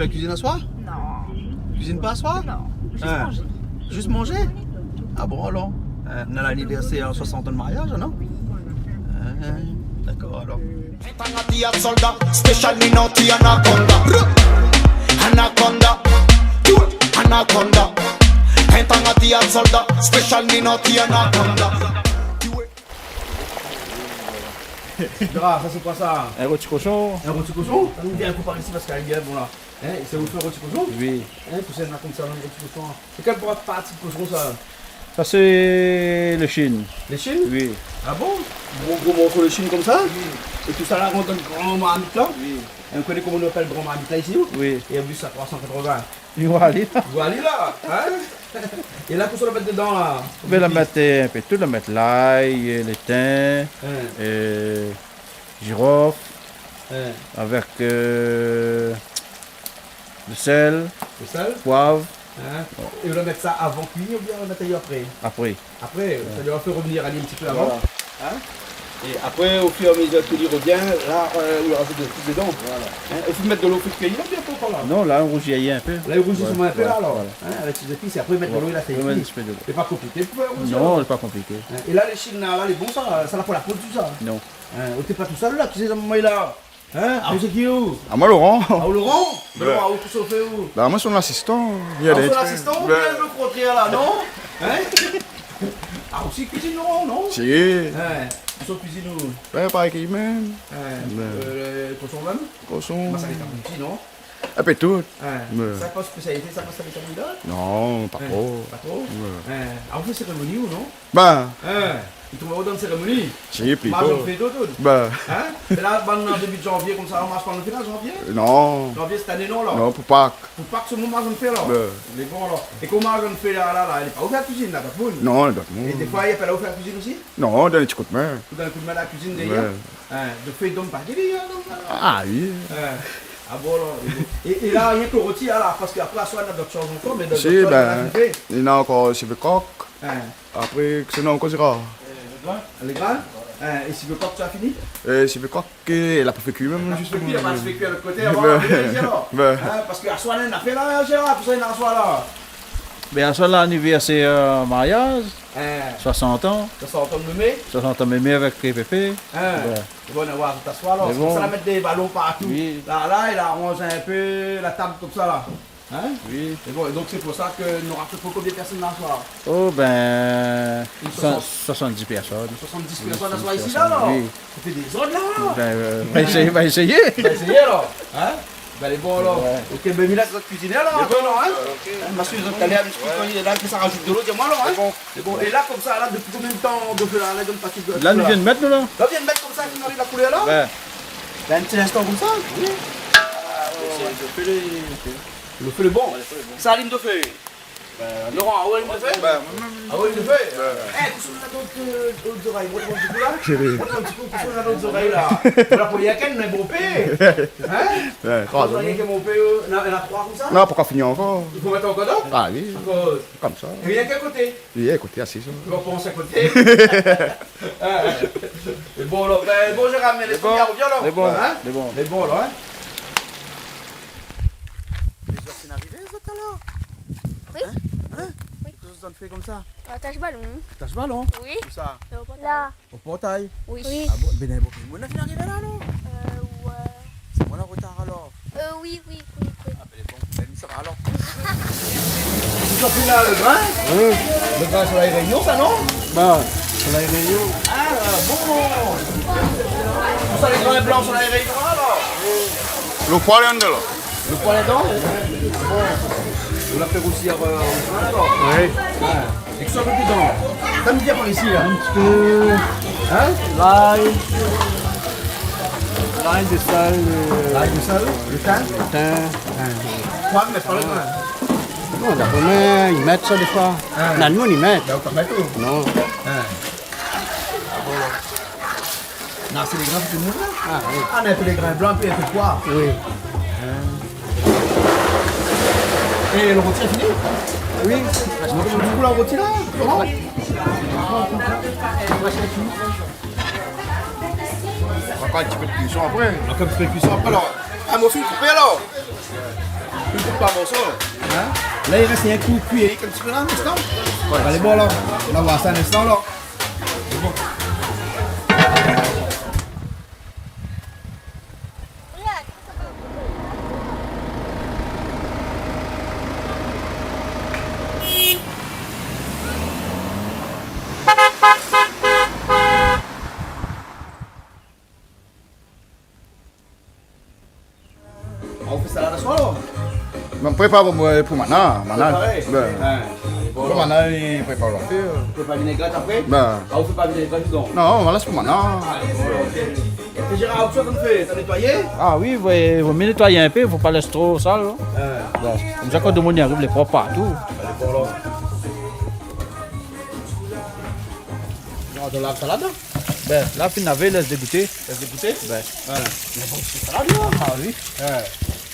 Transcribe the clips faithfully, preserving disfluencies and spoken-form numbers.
Ou kuizine aswar ? Non. Kuizine pa aswar ? Non, zis manzé. Zis manzé ? Ah bon, alor ? Hein, nou na lanivèrsèr soisant an de mariaz, non ? Oui. Hein, dakor, alor. Entangati a solda, spésial Minoti Anaconda. Anaconda, Anaconda. Entangati a solda, spésial Minoti Anaconda. Gra, sa sé koi sa ? In roti koshon. In roti koshon ? Nou vien koup par isi parské lé bien bon la. Hein, sé ou fé roti koshon ? Oui. Hein, pou sa, na konmsa, in roti koshon. Sé kèl parti koshon sa ? Sa sé léshine. Léshine ? Oui. Ah bon ? Gro, gro morso léshine konmsa ? Oui. É tout sa la rant dan gran marmit la ? Oui. É ou koné koman nou apèl gran marmit la isi, ou ? Oui. É an plis sa, troi san katrovin. Voilà. Voilà, hein ? É la, kosa ou mèt dedan la ? Bin, la mèt, euh, in pé tout, la mèt lay, euh, lé tin, hein, euh, zirof, hein, avèk, euh, de sèl, de sèl, poiv. Hein ? Bon. É ou la mèt sa avan kui oubien ou la mèt ali apré ? Apré. Apré, ouais, sa i doi fé revnir ali in ti pé avan. Voilà. Hein ? É apré, o fur é a mezir ke li revien, la, euh, ou razout de zépis dedan. Voilà. Hein ? É fo mèt de lo fé kui oubien pa ankor la ? Non, la, ou rouzi in pé. La, ou rouzi solman in pé la, alor. Voilà. Hein, avèk sé zépis, é apré mèt de lo, la fé kui. Voilà. Ou mèt in ti pé de lo. Lé pa konpliké pou fé rouzi, alor. Non, lé pa konpliké. Hein ? É la, léshine la, la, lé bon sa, sa la pa la po, tout sa. Non. Hein, ou té pa tousèl la, ki sé sa, momon la ? Hein ? Ah, ou sé ki ou ? Ah, moin, Laurent. Ah, ou Laurent ? Ouais. Laurent, ou, kosa ou fé ou ? Bah, moin, sé mon asistan. Ah, ou sé mon asistan, ou bien lo kontrèr la, non ? Hein ? Ah, ou osi kuizine, Laurent, non ? Si. Hein, ou kuizine ou ? Ouais, parèy ki li mèm. Hein, euh, koshon mèm ? Koshon. Bah, sa lé pa bon ti, non ? In pé tout. Hein. Ouais. Sa pa spésialité, sa pa spésialité ? Non, pa tro. Hein, pa tro ? Ouais. Hein, ah, ou fé sérémoni ou non ? Bin. Hein, i trouv aou dann sérémoni ? Si, plito. Marsh an fé tout, tout. Bin. Hein ? É la, bann an débu de zanvié, konmsa, marsh pa an fé la, zanvié ? Non. Zanvié sèt ané, non, la ? Non, pou Pak. Pou Pak, sé momon marsh an fé, la ? Bin. Lé bon, la. É koman marsh an fé la, la, la, lé pa ou fé la kuizine, la, dot moun ? Non, dot moun. É défoi, i apèl aou fé la kuizine osi ? Non, done in ti koudmin. Ou done in koudmin la kuizine dèrièr ? Ouais. Hein, de fé done pa di, hein, donk, la. Ah, oui. Hein. Ah bon, la, lé bon. É, é la, rienk lo roti, la, la, parské apré, aswar, na dot shoz ankor, mé dot shoz, bin, la, sé fé. Si, néna ankor sivé kok. Hein. Apré, kosa néna ankor, Zira ? Euh, lé grin. Lé grin ? Hein, é sivé kok, sa la fini ? Euh, sivé kok, euh, la pa fé kui mèm, zistoman. La pa fé kui, la pa fé kui lot koté, bin, avan, bin, bin. Hein, parské aswar, néna fé la, Zira, pou sa, néna aswar la. Bin, aswar, lanivèrsèr, euh, mariaz. Hein. Soisant an. Soisant an mémé. Soisant an mémé avèk Pépé. Hein. Bin. É bon, nou va oir aswar, la. Mé bon. Sa la mèt dé balon partou. Oui. La, la, i la aranz in pé la tab konmsa, la. Hein ? Oui. É bon, é donk sé pou sa ke nou nora pou konbien pèrsone la aswar ? Oh, bin, soisant-, soisant-dis pèrsone. Soisant-dis pèrsone aswar isi la, la ? Oui. Sa fé dézord la, la. Bin, euh, va éséyé, va éséyé. Va éséyé, la. Hein ? Bin, lé bon, la. Ouais. OK, bin, mi lès zot kuiziné, la, atann, hein ? OK. Hein, ma sui zot talèr, mi sui kan li lé la, ke sa razout de lo, di amoin, la, hein ? Lé bon. Lé bon. É la, konmsa, la, dopi konbien de tan ou fé la, la, donn pa ti de... La, nou vien mèt, nou, la. La, vien mèt konmsa, ke nou ariv la koulèr, la. Ouais. Bin, in ti linstan konmsa. Oui. Ah, ouais, ouais. Lo fé lé, lo fé lé bon. Ouais, lo fé lé bon. Sa alim do fé. Bin, Laurent, ah ouais, alim do fé ? Bin, moin mèm. Ah ouais, alim do fé ? Ouais. Eh, kosa ou néna dann, euh, zorèy ? Mont in ti kou la. Mont in ti kou, kosa ou néna dann zorèy la ? Ou la pou rienk in, mé bonpé. Hein ? Ouais, troi zorèy. Ou la pou rienk in bonpé, euh, néna, néna troi konmsa ? Non, pankor fini ankor. I fo mèt ankor dot ? Ah oui. Ankor. Konmsa. Rienk in koté. Oui, koté asiz. Ou pans in koté. Ah. É bon, la, bin, bon, Gérard, mé lé bon, la. Lé bon, hein ? Lé bon, la, hein ? Lé zot fine arivé, zot, alor ? Oui. Hein ? Hein ? Oui. Kosa zot fé konmsa ? Euh, tash balon. Tash balon ? Oui. Ousa ? Euh, au portail. La. Au portail ? Oui. Oui. Ah bon, bin, bon, moun la fine arivé la, alor ? Euh, ouais. Sé moin la an rotar, alor ? Euh, oui, oui, oui, oui. Ah, bin, bon, bin, sa va, alor. Ou la fine la, lo grin ? Oui. Lo grin, Soleil Réunion, sa, non ? Bin, Soleil Réunion. Ah, bon. Sa, lé grin blan, Soleil Réunion, alor ? Lo poi lé andan la. Lo poi lé andan ? Bon. Ou la fé rousi, euh, rousi, alor ? Oui. Ouais. É kosa ou mèt dedan ? Sa mi di par isi, la. In ti pé, hein ? Lay. Lay, de sèl, euh, lay, de sèl, lo tin ? Lo tin. Hein. Poi, mé pa lo grin. Non, dapré moin, i mèt sa défoi. Hein. Normalman, i mèt. Bin, ou pa mèt, ou ? Non. Hein. Non, sé lé grin pou tout lo moun, la. Ah, oui. Ah, mé in pé lé grin blan, pi in pé poi. Oui. Hein. É lo roti la fini ? Oui. Donk, di kou, la, lo roti, la, koman ? Ankor in ti pé de kuison apré. Ankor in ti pé de kuison apré, alor. Ah, mon fil, koupé, alor. Koup pa morso. Hin ? La, i rès in kou kui, in ti pé la, in instan. Wé. Alé, bon, la. La, nou va sa in instan, la. Ou fé salad aswar, alor ? Mé prépar pou, pou Mana, Mana. Préparé ? Bin. Hin. Bon, pou Mana, i prépar la. Fé pa vinégrèt apré ? Bin. A, ou fé pa vinégrèt dedan ? Non, ou lès pou Mana. A, bon, OK. É Gérard, ou sa, ou fé, ou la nétoiyé ? A oui, vo, vo mié nétoiyé in pé, fo pa lès tro sal, non ? Hin. Bin, konmsa, kan domoun i ariv, lé prop partou. Alé, bon, alor. Non, ou lav salad, la ? Bin, la, fine lavé, lès dégouté. Lès dégouté ? Bin. Voilà. Mé bon, sé salad, la. A oui. Wé.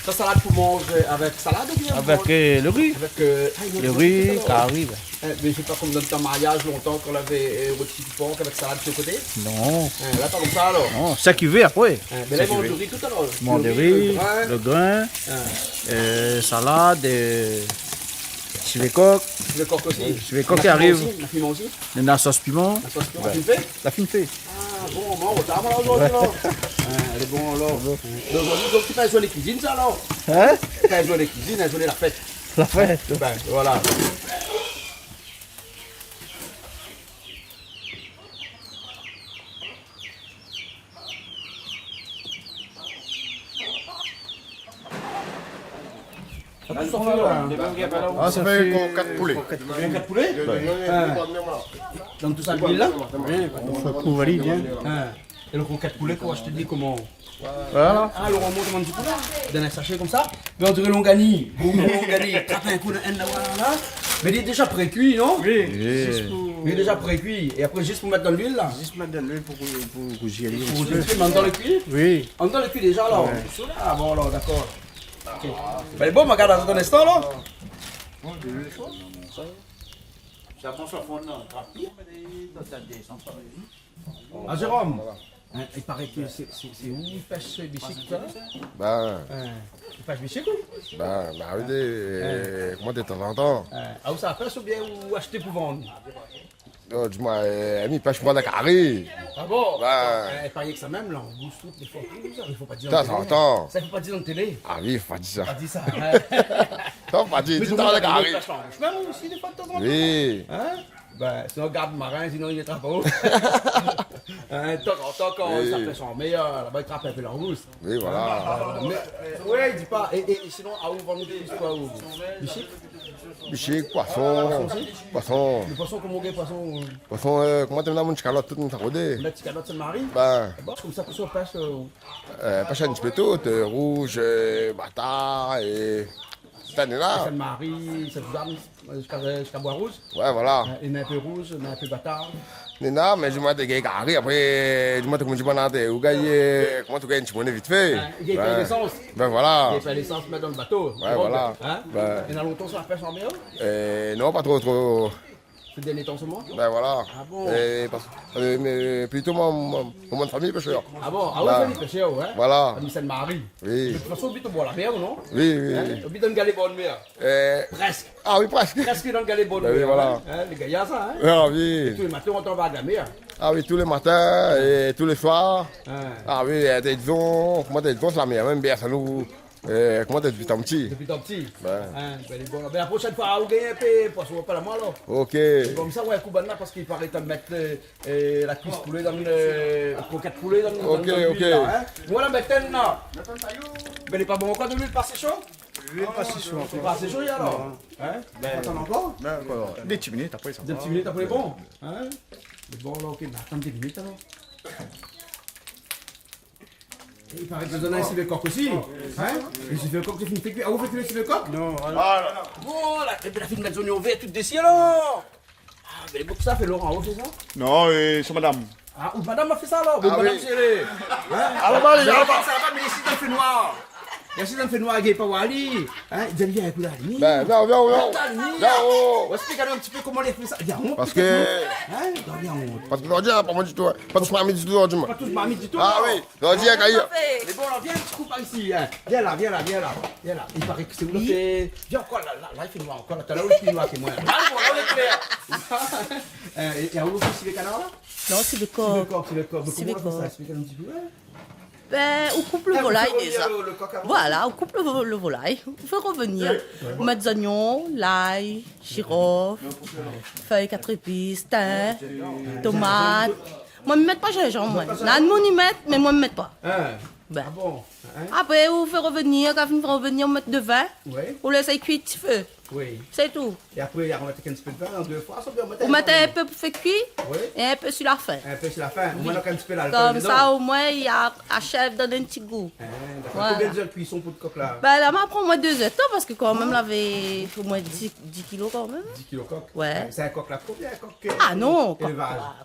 Sa, salad pou manzé avèk salad oubien avèk, eu, lo ri. Avèk, eu, a, lo ri, kari, bin. É, mé sé pa konm dan tan mariaz, lontan, kan lavé, eu, roti por avèk salad su lo koté ? Non. É, la, pa konmsa, alor. Non, sak i vé apré. É, mé la, i manz lo ri tout, alor. Lo ri, lo grin, lo grin, eu, salad, eu, sivé kok. Sivé kok osi. Sivé kok i ariv. Néna piman osi ? Néna sos piman. La sos piman, la fine fé ? La fine fé. A bon, bon, ou la zordi, la. Wé. A, lé bon, alor. Donk, zordi, donk, sé pa in zourné kuizine, sa, alor ? Hin ? Sé pa in zourné kuizine, in zourné la fèt. La fèt. Bin, voilà. A, sa fé in krokat poulé. Krokat poulé ? Wé. Donk, tout sa, luil la ? Wé, fo kouv ali bien. A. É lo krokat poulé, koman ou la ashté, di koman ? Voilà. A, lo romon, koman i di, la, dan in sashé konmsa. Mé on diré longani. Bon, longani. Trap in kou dan in la, voilà, la. Mé li lé déza prékui, non ? Oui. Oui. Zis pou... Li lé déza prékui. É apré, zis pou mèt dan luil, la. Zis pou mèt dan luil pou, pou, pou rouzi ali in ti pé. Pou rouzi in ti pé, mé andan lé kui ? Oui. Andan lé kui déza, la. Wé. A bon, alor, dakor. OK. Bin, bon, ma gard dan in instan, la. Sa pans la fonn, la. Rapid, mé sa désann pa. A, Jérôme, hin, i paré ke sé, sé, sé ou i pèsh bichik, sa ? Bin. Hin, i pèsh bichik, ou ? Bin, bin oui, dé, hin, koman, dé tanzantan. Hin, a, ou sa pèsh oubien ou ashté pou vann ? Non, di amoin, eu, mi pèsh pou vann dan kari. A bon ? Bin. Hin, i paré ke sa mèm, langous, tout, défoi, tout sa, i fo pa dir dan télé, hin. Tanzantan. Sa, i fo pa dir dan télé. A oui, fo pa dir sa. Fo pa dir sa, hin. Sa, fo pa dir, mé di tanzantan, dan kari. Ou pèsh langous mèm osi, défoi, tanzantan. Oui. Hin ? Bin, sinon, gard marin, sinon, li trap pa ou. Hin, tanzantan, kan sa pèsh an mèr, laba, i trap in pé langous. Oui, voilà. Hin, mé, eu, wé, i di pa. É, é, é sinon, a, ou vann kisa, ou ? Bichik ? Bichik, poison. Poison osi ? Poison. Lo poison, koman ou gingn poison, ou ? Poison, eu, koman, té na mon ti kalot, tout, nou sa rodé. Mèt ti kalot Sainte-Marie ? Bin. Bon, konmsa, kosa ou pèsh, eu ? Eu, pèsh in ti pé tout, eu, rouz, eu, batar, é Sèt ané la. Sainte-Marie, Sainte-Suzanne, ziska, ziska Bois-Rouge. Wé, voilà. Eu, néna in pé rouz, néna in pé batar. Néna, mé di amoin, té gingn kari, apré, di amoin, té koman di amoin, té, ou gingn, koman, ou gingn in ti moné vit fé. Wé, i gingn pa lésans. Bin voilà. I gingn pa lésans, mèt dan lo bato. Wé, voilà. Hin ? Bin. Néna lontan sa, la pèsh an mèr ? Eu, non, pa tro, tro. Sé dèrnié tan solman ? Bin voilà. A bon ? É pars, eu, mé plito mon, mon, mon bann fami pèshèr. A bon ? A oui, bin, fami pèshèr, wé. Voilà. Fami Sainte-Marie. Oui. Mé de tout fason, ou abit o bor la mèr, non ? Oui, oui, oui. Hin ? Ou abit dan galé bor la mèr. Eu, prèsk. A oui, prèsk. Prèsk dan galé bor la mèr, wé, voilà, hin ? Hin, lé gayar, sa, hin ? A oui. É tou lé matin, ou antann parl la mèr. A oui, tou lé matin é tou lé soir. Hin. A oui, eu, té dizon, koman té dizon, sé la mèr mèm, bin, sa nou Eu, koman, dopi tan pti ? Dopi tan pti ? Bin. Hin, bin, lé bon. Bin, la proshèn foi, ou gingn in pé poison, apèl amoin, alor. OK. Lé bon, sa, wé, kou banna, parské i paré té mèt, eu, eu, la kuis poulé dan, eu, krokèt poulé dan, dan, OK, dan luil, OK, la, hin. Voilà, bin, tèn la. Bin, lé pa bon ankor, de luil pa asé sho ? Luil pa asé sho ankor. Lé pa asé sho, alor ? Non. Hin ? Bin, atann ankor ? Bin, ankor. Dé ti minit apré, sa va. Dé ti minit apré, lé bon. Hin ? Lé bon, la, OK, bin, atann dé minit, alor. I paré ke zot néna in sivé kok osi. Hin ? In sivé kok, sé fine fé kui. A, ou fé kui lo sivé kok ? Non, alor. Voilà. Voilà. Épi la fine mèt zoignon vèr tout dési, alor. A, mé boug sa fé Laurent, ou fé sa ? Non, eu, sé madam. A, out madam la fé sa, alor ? A oui. Madam, sé lé, hin ? Alor, alé, alor. Sa va, mé isi, dan lo fé noir. Mèrsi, sa i fé noir, gingn pa oir ali. Hein, di ali, vien, ékout ali. Ben, non, non, non. Vien, vien, vien. Non. Ou va ésplik anou in ti pé koman li fé sa. Vien, on, parske pétèt, hein, vien, on. Parske zordi, la pa moin ditou, hein. Pa toush marmit ditou zordi, moin. Pa toush marmit ditou, non. Ah oui, zordi, la kay. Lé bon, alor, vien in ti kou par isi, hein. Vien la, vien la, vien la. Vien la. I paré ke sé ou la fé. Vien ankor la, la, la, i fé noir ankor la. Talèr ou lé pli noir ke moin. Ah, lé bon, la, ou lé klèr. Euh, é, é ou la fé sivé kanar la ? Non, sivé kok. Sivé kok, sivé kok. Mé koman ou fé sa ? Sivé kok. Ésplik anou in ti pé, ouais. Ben, ou koup lo volay déza. Ah, ou fé revenir le, le coq avant ? Voilà, ou koup lo vo-, lo volay, ou fé revenir. Ouais. Ou mèt zoignon, lay, jirof, fèy kat épis, tin, tomat. Moin, mi mèt pa jinjanm, moin. Ou mèt pa jinjanm ? Nana moun i mèt, mé moin, mi mèt pa. Hein. Ben. Ah bon ? Hein ? Apré, ou fé revenir, kan ou fini fé revenir, ou mèt devin. Ouais. Ou lès ali kui ti fé. Oui. Sé tou. É apré, i armèt in ti pé devin, dé foi, sa, oubien ou mèt in pé pou fé kui, oui, é in pé si la fin. In pé si la fin. Oui. Ou mèt in ti pé lalkol dedan. Konmsa, omoin, i a, ashèv donn in ti gou. Ah, dakor. Voilà. Konbien d'zèr de kuison pou lo kok la ? Ben, la, ma pran omoin dé zèr d'tan, parske kanmèm, lavé omoin dis, dis kilo kanmèm. Dis kilo kok ? Ouais. Sé in kok la, konbien kok, euh, élevaz ? Ah non, kok,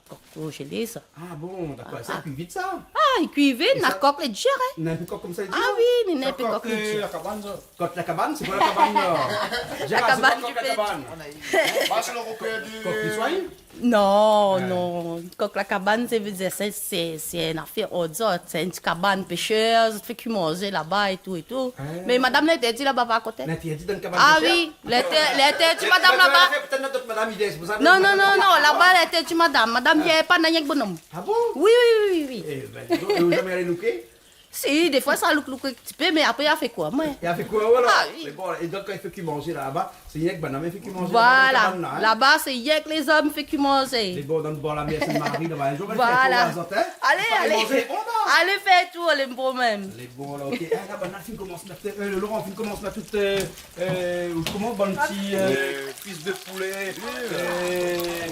kok konzélé, sa. Ah bon, dakor. Ah. Sa i kui vit, sa ? Ah, i kui vit, é na sa, kok lé dir, hein. Na in pé kok konmsa lé dir, hein ? Ah oui, mé na in pé kok lé dir. Sa kok, euh, la kabane, sa. Kok la kabane, sé koi la kabane, la ? La kabane di pèt. Gérard, sé koi kok la kabane ? Bah, sé lo ropé di... Kok i soign ? Non, non. Kok la kabane, sé, sé, sé, sé in afèr ot, sa. Sé in ti kabane péshèr, sa i fé kui manzé laba é tou é tou. Ah. Mé madam la intèrdi laba, par kont. Intèrdi dann kabane péshèr ? Ah oui, lé intèr-, lé intèrdi madam laba. Pétèt na dot madam i vien, sé pou sa. Non, non, non, non, laba lé intèrdi madam. Madam i vien pa, na rienk bonom. Ah bon ? Oui, oui, oui, oui, oui. Eh ben, dis donc, é ou la zamé alé louké ? Si, défoi sa louk, louk in ti pé, mé apré, la fé koi, moin ? La fé koi, voilà. Ah oui. Mé bon, é donk, kan i fé kui manzé laba, sé rienk banna i fé kui manzé laba, dann kabane la, hein ? Voilà. Laba, sé rienk lézom i fé kui manzé. Lé bon, dann bor la mèr Sint-Mari laba. In zour, nou fé in tour azot, hein ? Alé, alé. Sa i manz lé bon laba. Alé fé in tour, lé bon mèm. Lé bon la, OK. Ah, la banna fine komans mèt, euh, Laurent, fine komans mèt tout, euh, euh, koman, bann ti, euh, kuis de poulé, euh.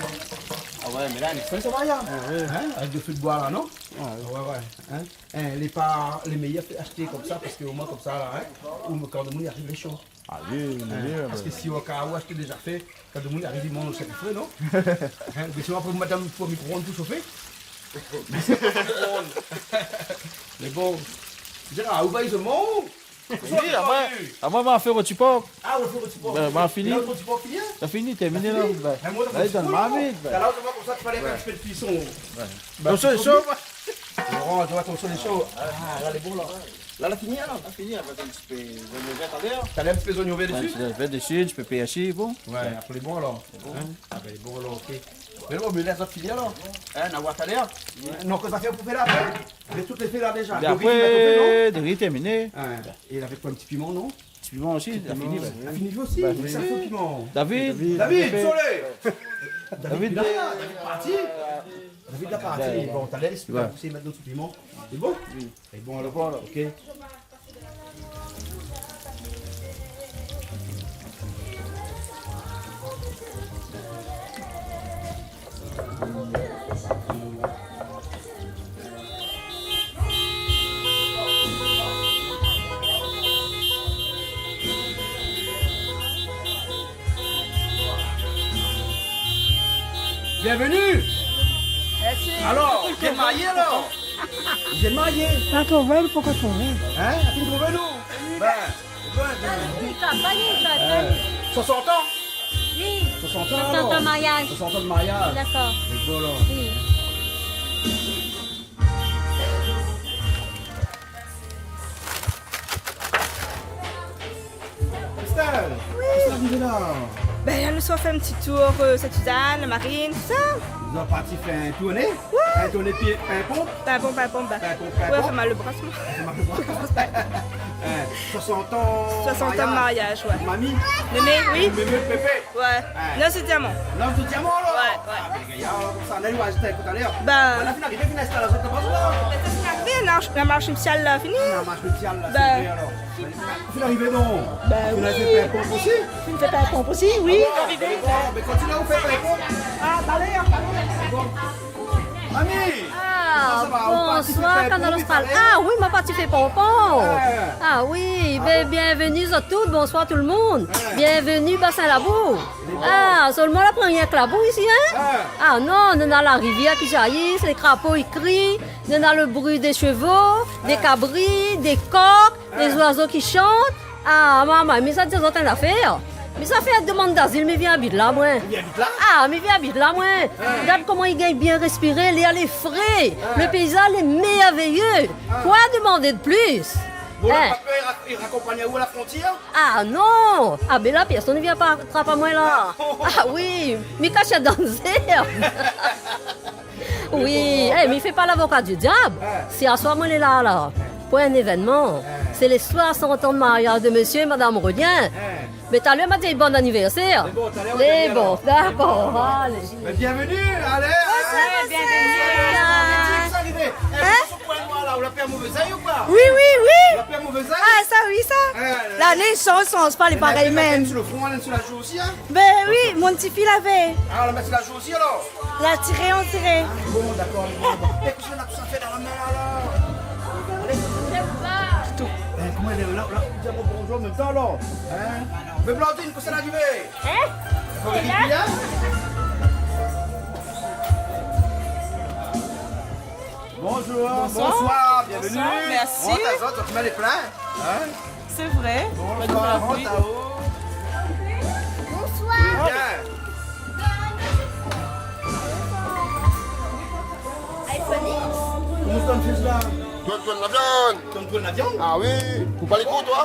Ah ouais, mé la, lé fé sa, Maria. Ah ouais. Hein ? Avèk do fé d'boi la, non ? Ah ouais. Ouais, ouais. Hein ? Hein, lé pa, lé méyèr fé ashté konmsa, parske omoin konmsa la, hein, ou, kan demoun i ariv, lé sho. Ah oui, lé méyèr, parske si ou ashté déza fé, kan demoun i ariv, i manz sa ki fré, non ? Hein, mé sinon, apré, madam, fo mikro-onn pou shofé. Mé bon, Gérard, ou va izoman ? Oui, amoin, amoin, ma fé roti por. Ah, ou fé roti por. Ben, ma fini. É la, roti por fini, hein ? La fini, tèrminé la. Ah, fini ? Ben, la, dann marmit, ben. Talèr ou té voi konmsa, té falé fé in ti pé de kuison. Ouais. Atansion, lé sho. Laurent, ou voi, atansion, lé sho. Ah, la, lé bon, la. La, la fini, alor ? La fini, avèk in ti pé zoignon vèr talèr. Talèr, in ti pé zoignon vèr dési ? Ouais, in ti pé zoignon vèr dési, in ti pé pèrsi, bon. Ouais, apré, lé bon, alor. Lé bon. Hein ? Ah ben, lé bon, alor, OK. Mé bon, mé la, sa fini, alor. Hein, na oir talèr. Non, kosa fé pou fé la, apré ? Mé tout lé fé la déza. Lo ri, apré, mèt o fé, non ? Lo ri tèrminé. Ouais. É avèk koi, in ti piman, non ? Ti piman osi, la fini, ouais. La fini osi ? Ben oui. Sa fo piman. David. David, David, solé. David, David, la, David parti. David la parti. Ouais. Bon, talèr, lès amoin mèt nout ti piman. Lé bon ? Oui. Lé bon, alor. Lé bon, alor. OK. Bienvenue. Mèrsi. Alor, ou vien marié, alor ? Ou vien marié ? Pa trouvé, pankor trouvé. Hein ? Ou trouv anou ? Ben, ben, ben. Soixante ans ? Oui. Soixante ans, soixante ans de mariage. Soixante ans de mariage. D'accord. Et voilà. Oui. Christelle, oui, kosa ou fé la ? Ben, la, nou sort fé in ti tour, euh, Sainte-Suzanne, la Marine, tout sa. Ou la parti fé in tourné ? Ouais. In tourné pié, pimpon ? Pimpon, pimpon, ben. Pimpon, pimpon. Ouais, sa fé mal lo bra, sa. Sa fé mal lo bra. Hein, soixante ans de mariage. Soixante ans de mariage, ouais. Mami ? Mémé, oui. Mémé, pépé. Ouais. Hein. Noce de diamant. Noce de diamant, alor ? Ouais, ouais. Ah, ben, gayar, alor, konmsa, nou va azout in kou talèr. Ben. Ou la fine arivé, fine instal azot laba, la ? Ben, sa fine arivé, la marsh, la marsh nuptial la fini. La marsh nuptial la, ben, sé vré, alor. Fine arivé, non ? Ben oui. Fine fé pimpon osi ? Fine fé pimpon osi, oui. Ah bon ? Arivé. Bon, ben, kontinié fé pimpon. Ah, talèr, talèr. Bon. Mami, koman sa va ? Ou parti fé ponpon ? Ah, bonsoir, Kanal Austral. Ah oui, ma parti fé ponpon. Ouais. Ah oui, ben, bienvenue à tous, bonsoir tout le monde. Ouais. Bienvenue Bassin Labou. Ah, solman la pran rienk labou isi, hein ? Ah non, néna la rivièr ki jayi, lé krapo i kri, néna le bri dé shevo, dé kabri, dé kok, lé zoizo ki shant. Ah, momon, mi sa di azot in nafèr. Mi sa fé demann d'azil, mi vien abit la, moin. Ou vien abit la ? Ah, mi vien abit la, moin. Gard koman i gingn bien respiré, lèr lé fré. Le péizaz lé mèrvéyé. Koi demandé de plis ? Bon, la pa pèr, i ra-, i rakonpagn aou la frontièr ? Ah non ! Ah ben la, pèrsone i vien pa trap amoin la. Ah bon ? Ah oui, mi kash dan dézèr. Oui, eh, mi fé pa lavoka di diab. Si aswar moin lé la, la, pou in évènman, sé lé soisant an de mariaz de mésyé é madam Rodien. Ben, talèr ma di bon anivèrsèr. Lé bon, talèr ma di alor. Dakor, alé. Ben, bienvenue, alé. Bonsoir, bienvenue. Hein ? Ou la pèr mové zèy ou koi ? Oui, oui, oui. Ou la pèr mové zèy ? Ah, sa oui, sa. Lané i shanj, shanj pa, lé parèy mèm. Néna in pé la pèn su le fron, néna su la jou osi, hein ? Ben oui, mon ti fi lavé. Ah, ou la mèt su la jou osi alor ? La tiré, on tiré. Ah, bon, dakor, bon, bon. Ékout, ou na tout sa fé dan la min la, alor. Alé. Tout. Ben, koman i lé la, la, di amoin bonjour an mèm tan alor. Hein ? Mé Blandine, kosa la arivé ? Hein ? Fo rékipéré, hein ? Bonjour, bonsoir, bienvenue. Bonsoir, merci. Rant azot, zot i mèt lé plin, hein ? Sé vré. Bonsoir, rant aou. Bonsoir. Bien. Koman ou tourn la viann ? Tourn, tourn la viann ? Ah oui. Koup pa lé kou, toi.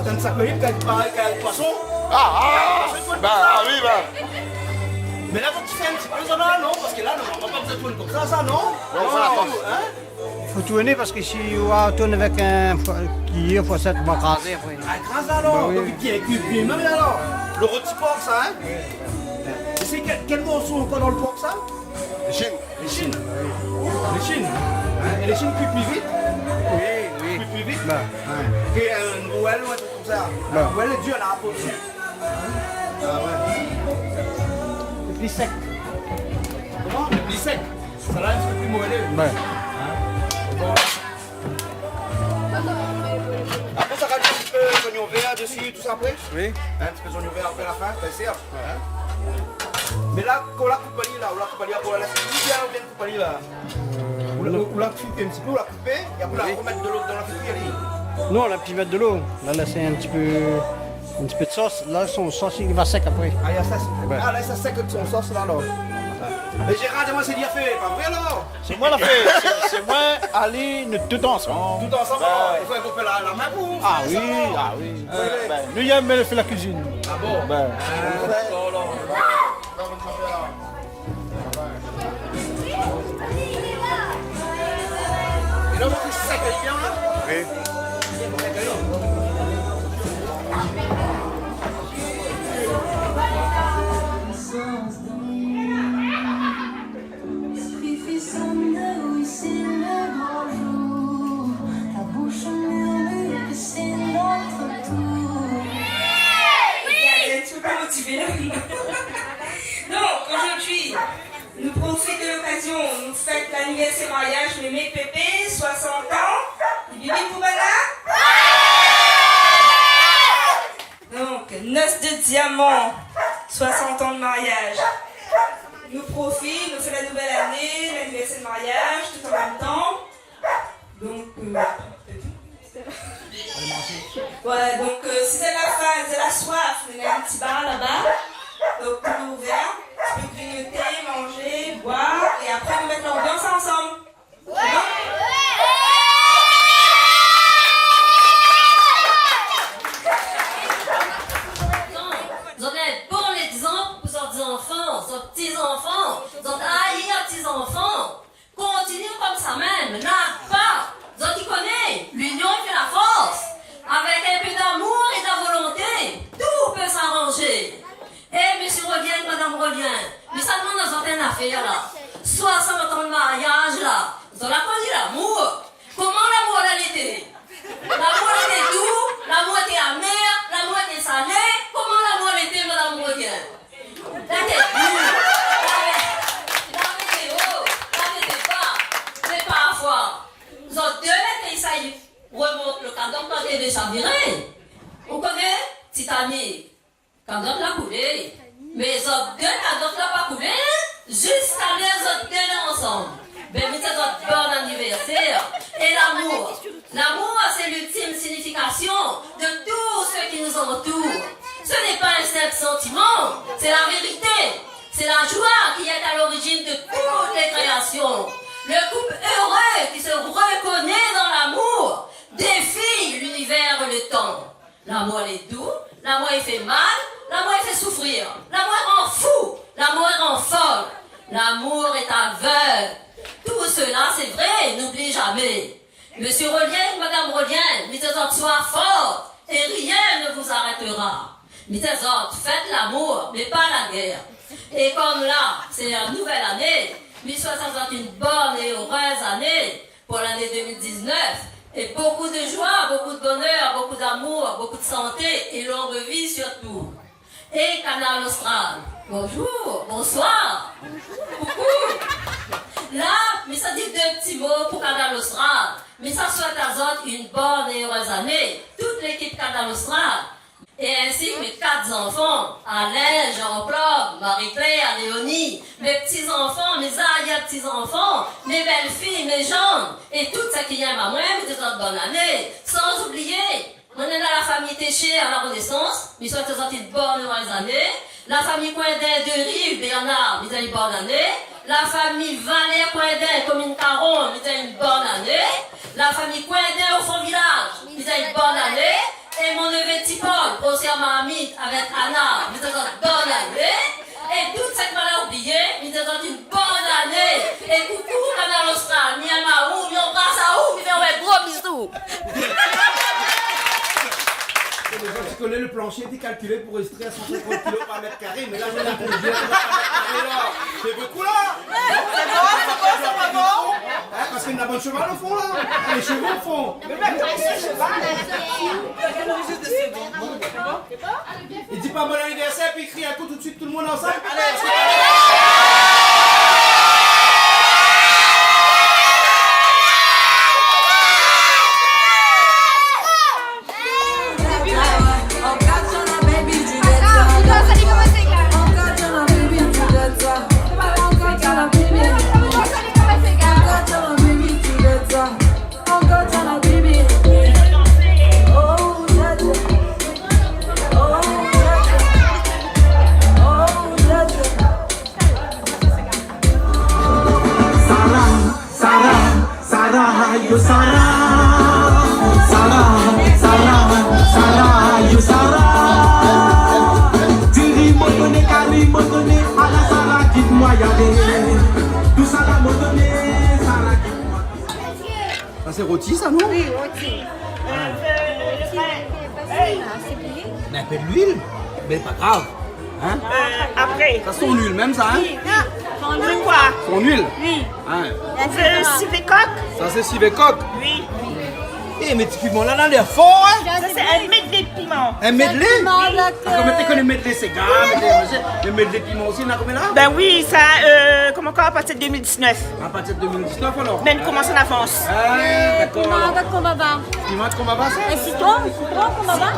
Tann sa koup, kan i paré, kan poison. Ah, ah, ben, ah oui, ben. Mé la, fo ou fé in ti pé sa la, non ? Parske la, non, ou va pa tourn konmsa, sa, non ? Non, sa la fors. Hein ? Fo tourné parske si ou tourn avèk in fo-, kiyèr, foursèt, ou va krazé apré. Ah, kraz alor. Ben oui. Donk, i kui, i kui mèm alor. Le roti por, sa, hein ? É sé kèl, kèl morso ankor dan le por, sa ? Lé shine. Lé shine. Lé shine. Hein, é lé shine i kui pli vit. Oui, oui. I kui pli vit. Ben. Ke in rouèl ou in trik konmsa. Ben. Rouèl lé dir, la po dsi. Ah ouais. Lé pli sèk. Koman ? Lé pli sèk. Sa la, in ti pé pli molé. Ben. Hein ? Bon. Apré, sa rajout in ti pé zoignon vèr dsi, tousa apré. Oui. In ti pé zoignon vèr apré la fin, bien sir. Hein ? Mé la, kan ou la koup ali la, ou la koup ali apré, ou la lès bien, ou bien koup ali la. Ou la, ou la frit in ti pé, ou la koup, é apré ou la romèt de lo dan la fritèr ali. Non, la pi mèt de lo. La, la, sé in ti pé, in ti pé de sos. La, son sos, li va sèk apré. Ah, néna sa, sé, ouais. Ah, la, sa sèk avèk son sos la, alor. Mé Gérard, di amoin, sé li la fé, pa vré alor ? Sé moin la fé, sé, sé moin, Ali, nou tout ansanm. Tout ansanm, alor, i fo in pé la, la min pou fé sa, alor. Ah oui, ah oui. Ouais. Ben, nou i èm fé la kuizine. Ah bon ? Ben. Ah, dakor, alor. É la, ou sa sèk ali bien la ? Oui. L'esprit frissonne, oui, c'est le grand jour. La bouche murmure que c'est notre tour. Oui, elle est tout motivée, là. Donc, aujourd'hui, nou profit de l'occasion, nou fèt l'anniversaire mariage Mémé Pépé, soixante ans. Bibim pou banna. Donk, noces de diamant, soixante ans de mariage. Nou profit, nou fé la nouvèl ané, l'anniversaire de mariage, tout en même temps. Donk, euh, sé tout. Ouais, donk, euh, si zot la fin, zot la soif, néna in ti bar laba. Donk, nou lé ouvèr, zot i pé grignoté, manzé, boir, é apré nou mèt l'anbians ansanm. Zot lé in bon légzanp pou zot zanfan, zot ti zanfan, zot arièr-ti-zanfan. Kontinié konmsa mèm, larg pa. Zot i koné, l'union i fé la fors. Avèk in pé d'amour é de la volonté, tout pé s'aranzé. É mésyé Rodien, madam Rodien, mi sa demann azot in nafèr la. Soisant an de mariaz la, zot la koni lamour ? Koman lamour la lété ? Lamour lété dou, lamour lété amèr, lamour lété salé. Koman lamour lété, madam Rodien ? Lété dou. La vé-, la vérité, oh, la vérité, zot la koulé. Mé zot dé la, zot la pa koulé, ziska lèr zot dé la ansanm. Bin, mi di azot bon anivèrsèr. É lamour, lamour, c'est l'ultime signification de tout ce qui nous entoure. Ce n'est pas un simple sentiment, c'est la vérité. C'est la joie qui est à l'origine de toutes les créations. Le couple heureux qui se reconnaît dans l'amour défie l'univers et le temps. Lamour lé dou, lamour i fé mal, lamour i fé soufrir, lamour i rann fou, lamour i rann fol, lamour est aveugle. Tout cela, c'est vrai, n'oublie jamais. Monsieur Rolien, Madame Rolien, mi di azot, soyez forts et rien ne vous arrêtera. Mi di azot, faites l'amour, mais pas la guerre. Et comme là, c'est la nouvelle année, mi souhaite azot une bonne et heureuse année pour l'année deux mille dix-neuf. Et beaucoup de joie, beaucoup de bonheur, beaucoup d'amour, beaucoup de santé et longue vie surtout. É Kanal Austral, bonjour, bonsoir, coucou. La, mi sa di dé ti mo pou Kanal Austral. Mi sa souhaite azot une bonne et heureuse année, toute l'équipe Kanal Austral. Et ainsi que mes quatre enfants, Alain, Jean-Claude, Marie-Claire, Léonie, mes petits-enfants, mes arrière-petits-enfants, mes belles-filles, mes gendres, et tout sak i yèm amoin, mi di azot bonne année. Sans oublier, moin néna la famiy Téchier à la Renaissance, mi souhaite azot une bonne heureuse année. La famiy Coindin, Deux-Rives, Bernard, mi di azot une bonne année. La famiy Valère Coindin, commune Caromb, mi di azot une bonne année. La famiy Coindin au Fond Village, mi di azot une bonne année. É mon neveu Tipol, grossièrement ami avec Anna, mi di azot bonne année. É tout sak ma la oublié, mi di azot une bonne année. É coucou Kanal Austral, mi yèm aou, mi anbras aou, mi fé aou in gro bizou. Déza, ti koné, le plancher était calculé pour rester à cent cinquante kilos par mètre carré, mais là, je l'ai conduit à trois mètres carrés, là. C'est beaucoup, là. C'est bon, c'est bon, c'est pas bon. Hein, parce qu'il y a un bon cheval au fond, là. Les chevaux au fond. I di pa bon anivèrsèr, pi i kri in kou tout de suite, tout le monde ensemble. Allez, Sarah, Sarah, Sarah, yo Sarah. Sarah, Sarah, Sarah, yo Sarah. Diri mo doné, kari mo doné, ala Sarah, kit moin alé. Tout Sarah mo doné, Sarah, kit moin alé. Sa sé roti, sa, non ? Oui, roti. Ah. Roti, roti, roti, roti. Mé in pé d'luil, mé pa grav. Hein ? Euh, après. Sa sé son luil mèm, sa, hein ? Oui, oui. Son luil. Pourquoi ? Son luil. Oui. Hein ? C'est le civet coq. Sa sé sivé kok. Oui. Eh, mé ti piman la, la lèr for, hein ? Ça, c'est un medley de piments. In medley ? Piman, dakor. Ah, koman té koné medley séga, medley, medley piman osi, na konbien la ? Ben oui, ça, euh, comment, quand, à partir de deux mille dix-neuf. À partir de deux mille dix-neuf, alors ? Ben, nou komans an avans. Ah, d'accord, alors. Piman avèk konbava. Piman konbava, sa ? É sitron, sitron konbava ?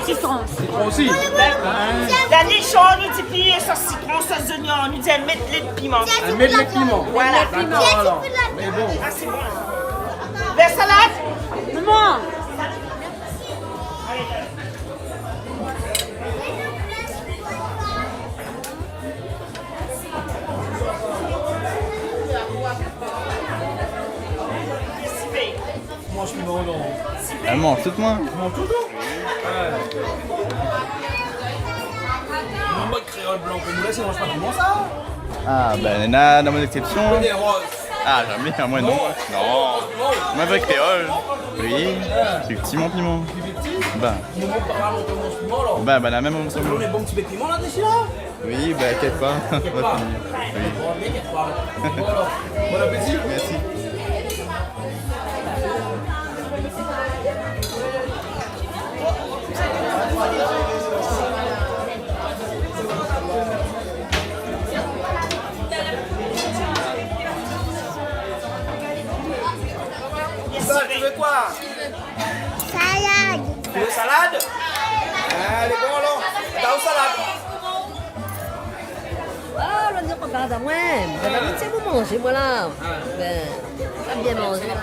Sitron. Sitron osi ? Ben, ah. Lané sho, nou di pi sos sitron, sos zoignon, nou di in medley de piments. In medley de piments. Voilà. D'accord, alors. Mais bon. Ah, c'est bon. Vèr salad ? Maman. Manz piman, non ? Èl manz tout, moin. Manz tout, non ? Ouais. Non, moin, kréol blan konm ou la, i manz pa piman, sa ? Ah, ben, néna, néna mon égzépsion. Ou lé roz ? Ah, zamé, amoin, non. Non. Non. Moin, avèk kréol. Oui. Pi pti, mon piman. Pi pti ? Ben. Moman, papa, nou manz piman, alor. Ben, ben, la mèm, nou manz. Nou lé bon ti pé piman la, dési la ? Oui, ben, inkièt pa. Inkièt pa. Oui. Bon, ben, inkièt pa. Bon, alor, bon appétit. Merci. Ça, tu veux quoi ? Salad. Tu veux salade ? Allez, bon, alor. T'as une salade ? Pardon, moin, bin, la mitié pou manzé, moin la. Bin, sa bien manzé la.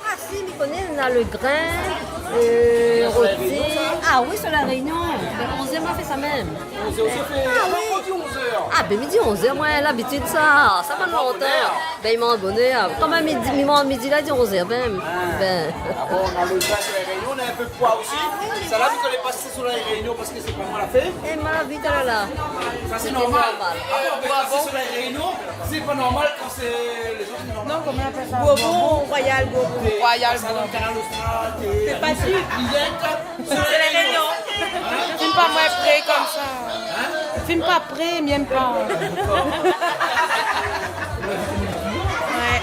Ah si, mi koné, na le grin, euh, roti. Ah oui, sur La Réunion. Bin, onz èr, moin la fé sa mèm. Onz èr osi, fé... Ah oui. Moin, mi di onz èr. Ah bin, mi di onz èr, moin, labitid sa. Sa fé lontan. Bin, i manz bonèr. Kan mèm, midi, mi manz midi la, di onz èr, bin. Ah. Bin. Ah bon, na le grin sur La Réunion, na in pé de poi osi. Ah oui. Sa la, mi koné pa si sé sur La Réunion, parske sé pa moin la fé. É ma vi, talèr la. Sa sé normal. Normal. Ah bon, mé kan sé sur La Réunion, sé pa normal, kan sé lé zot, sé normal. Non, koman i apèl sa ? Bourbon, Royal Bourbon. Royal Bourbon. Kanal Austral, sé pa si. Dirèk sur La Réunion. Film pa moin pré konmsa. Film pa pré, mi èm pa. Ouais.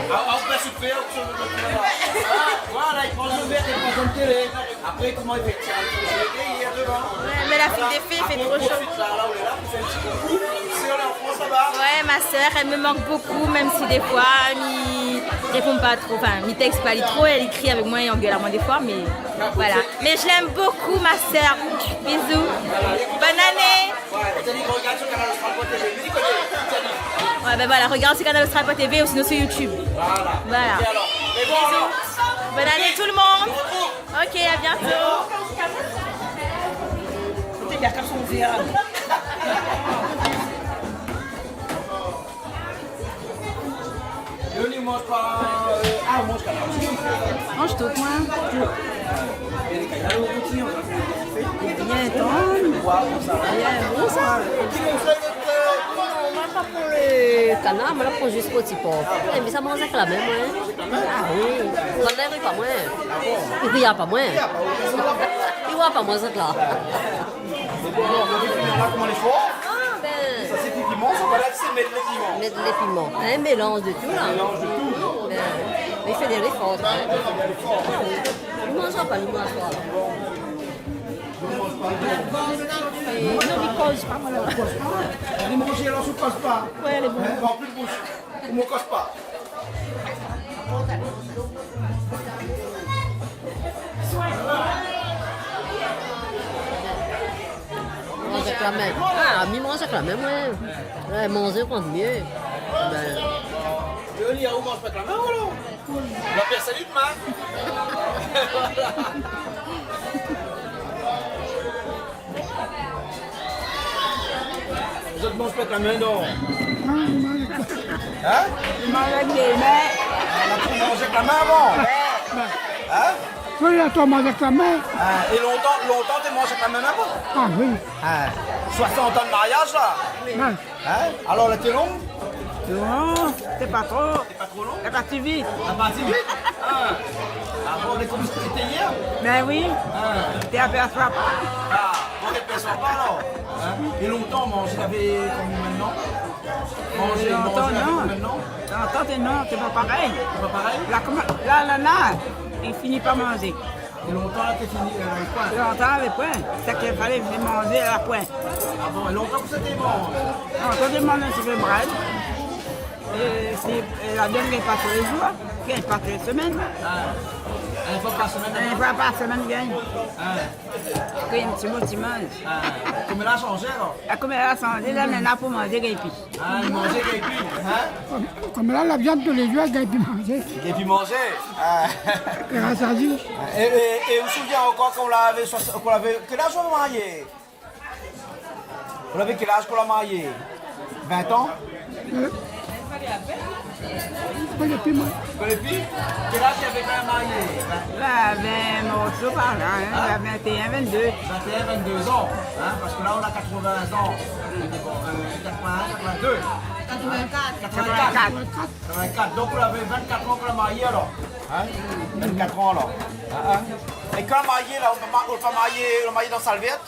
Ah, ah, ou pé super, ou pé super. Ah, voilà, i pran le vèr, i pran son télé. Apré, koman i fé ? Tir in ti pé sur le gri, i lé devan. Ouais, mé la fine défé, i fé tro sho. Apré, ou profit la, la ou lé la, pou fé in ti koukou. Si ou lé an Frans laba. Ouais, ma sœur, elle me manque beaucoup, même si des fois, mi répond pas trop, enfin, mi texte pas li tro, elle écrit avec moi et engueule à moi des fois, mais voilà. Mais je l'aime beaucoup, ma sœur. Bisous. Bonne année. Ouais, bin voilà, regarde sur Kanal Austral point T V, ou sinon sur YouTube. Voilà. Voilà. Bisous. Bonne année tout le monde. Ok, à bientôt. Manz pa, euh, ah, manz pa la. Manz tout, moin. Bien tann. Bien gro sa. Non, moin pa pran le kanar, moin la pran zis roti por. Moin èm sa manz avèk la min, moin. Ah oui. Banna i ri pa moin. I ri pa moin. I oi pa moin, zot la. Bon, nou la fini la, koman lé for ? Ah, bin. Sa sé pi piman, sa, voilà, sé mèt lé piman. Mèt lé piman. In mélanz de tout, la. In mélanz de tout. Bin, mé i fé dé léfor, in. I fé dé léfor. Ah oui. I manz pa, i manz pa. Non, mi koz pa, moin, la. Ou koz pa ? Ou manz, alor, ou koz pa. Ouais, lé bon. In, an plis boush. Ou manz, koz pa. Manz avèk la min. Ah, mi manz avèk la min, moin. Ouais, manzé, kan mié. Bin. Lé oli, ou manz pa avèk la min, ou alor ? La pèrsone i demann. Zot i manz pa avèk la min, non ? Non, i manz avèk... In ? I manz avèk dé min. Ah, la, ou manz avèk la min avan ? Ouais. In ? Oui, la, ou manz avèk la min. Ah, é lontan, lontan, té manz avèk la min avan ? Ah oui. Ah, soisant an de mariaz, la ? Ouais. In ? Alor, la té long ? Non, té pa tro. Té pa tro long ? La parti vit. La parti vit ? Ah. Ah bon, mé konmsa té yèr ? Bin oui. Ah. Té apèrsoi pa. Ah, bon, té apèrsoi pa, alor. In ? É lontan, manzé, lavé konbien mintnan ? Manzé, lontan, manzé, lavé non. Konbien mintnan ? Lontan, té non, té pa parèy. Té pa parèy ? La, koman, la, la, la, i fini pa manzé. É lontan, la, té fini, euh, lavé poin. Lontan, lavé poin. Sa ke falé manzé, la poin. Ah bon, é lontan, kosa té manz ? Lontan, té manz in ti pé brèd. É sé, é la viann, i gingn pa tou lé zour, i gingn pa tou lé semèn. Ah. In foi par semèn, alor ? In foi par semèn, i gingn. Ah. Apré, in ti mo, ti manz. Ah. Koméla la sanzé, alor ? Ah, koméla la sanzé, la, mintnan, pou manzé, i gingn pi. Ah, manzé, i gingn pi, in ? Kom, koméla, la viann tou lé zour, i gingn pi manzé. I gingn pi manzé. Ah. Gras a Dié. É, é, é ou souvien ankor kan ou lavé sois-, kan ou lavé, kèl az ou la marié ? Ou lavé kèl az kan ou la marié ? Vin an ? Euh, pa dépi, moin. Pa dépi ? Kèl az ou lavé kan ou la marié ? Vin. Bin, vin morso par la, in. In ? Bin, vin é in, vin-dé. Vin é in, vin-dé an, in, parske la, nou na katrovin an. Euh, katrovin-in, katrovin-dé. Katrovin-kat. Katrovin-kat. Katrovin-kat. Donk, ou lavé vin-kat an kan ou la marié, alor. In ? Vin-kat an, alor. In, in. É kan ou la marié, la, ou pa, ou pa marié, ou la marié dan Salvèrt ?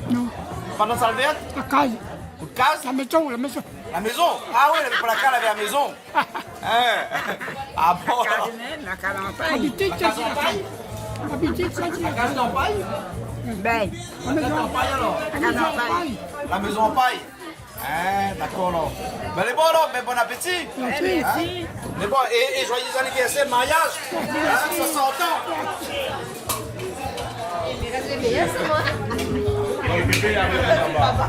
Non. Pa dan Salvèrt ? La kaz. Out kaz ? La mézon, la mézon. La mézon ? Ah oui, lavé pa la kaz, lavé la mézon. In ? Ah bon ? La kaz mèm, la kaz an pay. Labitid, sa, sé la kaz. Labitid, sa, sé la kaz. La kaz an pay ? Bin. La kaz an pay, alor. La kaz an pay. La mézon an pay. In, dakor, alor. Bin, lé bon, alor, bin, bon apéti. Mèrsi. In ? Mèrsi. Lé bon, é, é joyeux anniversaire de mariage. In, soisant an. Bon, le bébé, la, la, la, la.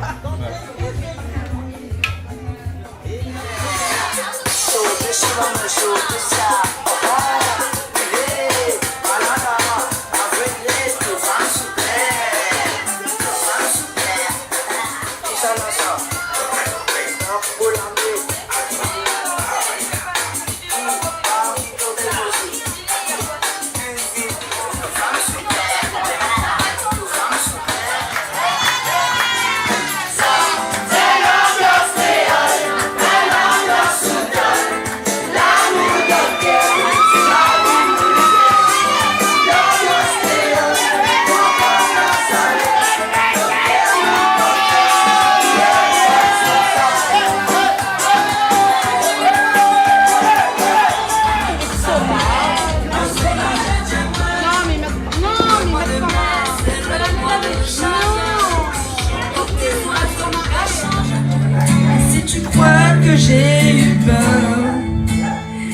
Si tu crois que j'ai eu peur,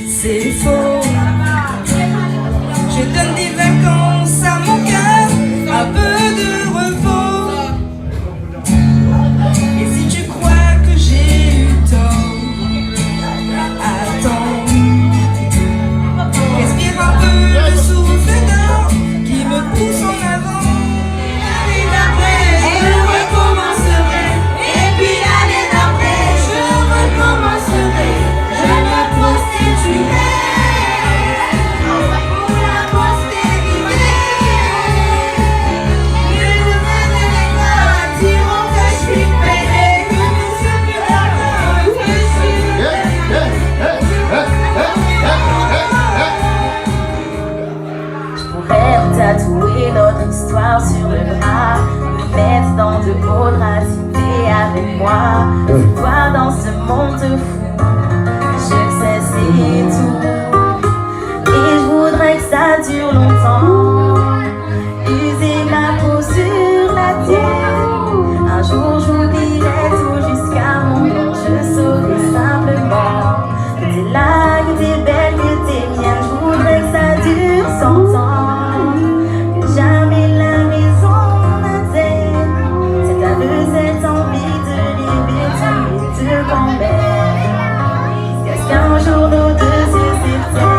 c'est faux. Je donne des vacances à mon cœur, un peu de repos. Et si tu crois que j'ai eu tort, attends. Respire un peu le souffle d'or qui me pousse en avant. L'année d'après, je recommencerai. Et puis l'année d'après, je recommencerai. Je me prostituerai pour la postérité. Les humains de l'école diront que je suis pédé, que nous sommes plus d'accord, que je suis pédé. Je pourrais tatouer notre histoire sur le bras, nous mettre dans de beaux draps, si t'es avec moi. C'est toi dans ce monde fou, je sais, c'est tout. Et je voudrais que ça dure longtemps. User ma peau sur la tienne. Un jour j'oublierai tout jusqu'à mon nom. Je saurai simplement que t'es là, que t'es belle, que t'es mienne. Je voudrais que ça dure cent ans, que jamais la raison n'atteigne cette aveugleuse envie de rêver, de rêver quand même, jusqu'à ce qu'un jour nos deux yeux s'éteignent.